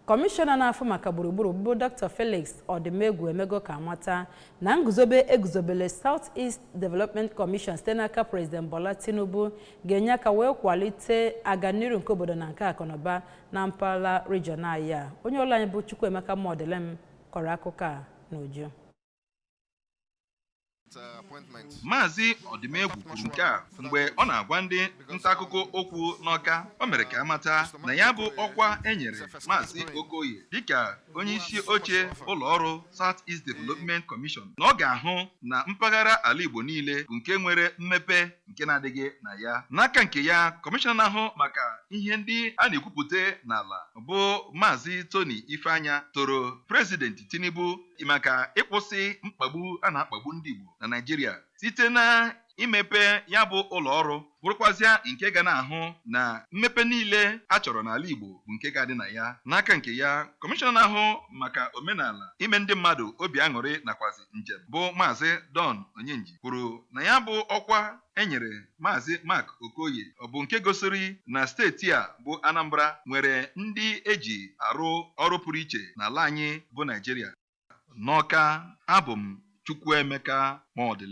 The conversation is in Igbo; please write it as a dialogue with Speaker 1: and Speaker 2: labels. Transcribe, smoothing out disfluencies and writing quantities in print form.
Speaker 1: Kọmishọna na-afụ maka gburugburu bụ Dr. Felix Ọdịmegwu emego ka amata na nguzobe eguzobele South East Development Commission site n'aka President Bola Tinubu ga-enye aka wee kwalite aganiru nke obodo na nke akụnụba na mpaghara region anyị a. Onye ọrụ anyị bụ Chukwuemeka Mọdịlem kọrọ akụkọ a n'uju.
Speaker 2: Maazị Ọdịmegwu kwuru nke a mgbe ọ na-agwa ndị nta akụkọ okwu n'Ọka. O mere ka amata na ya bụ ọkwa e nyere Maazị Okoye dịka onye isi oche ụlọ ọrụ South East Development Commission, na ọ ga-ahụ na mpaghara ala Igbo niile bụ nke nwere mmepe nke na-adịghị na ya. N'aka nke ya, kọmishọna na-ahụ maka ihe ndị a na-ekwupụta n'ala bụ Maazị Tony Ifeanya toro Prezidenti Tinubu maka ịkwụsị mkpagbu a na-akpagbu ndị Igbo na Naịjirịa site na imepe ya bụ ụlọ ọrụ, bụrụkwazịa nke ga na-ahụ na mmepe niile a chọrọ n'ala Igbo bụ nke ga-adị na ya. N'aka nke ya, kọmishọna na-ahụ maka omenala, ime ndị mmadụ obi aṅụrị nakwazi njem bụ Maazị Don Onyenji kwuru na ya bụ ọkwa e nyere Maazị Mark Okoye ọ bụ nke gosiri na steeti a bụ Anambra nwere ndị eji arụ ọrụ pụrụ iche n'ala anyị bụ Naịjirịa. N'Ọka, abụ m Chukwuemeka Mọdịlị.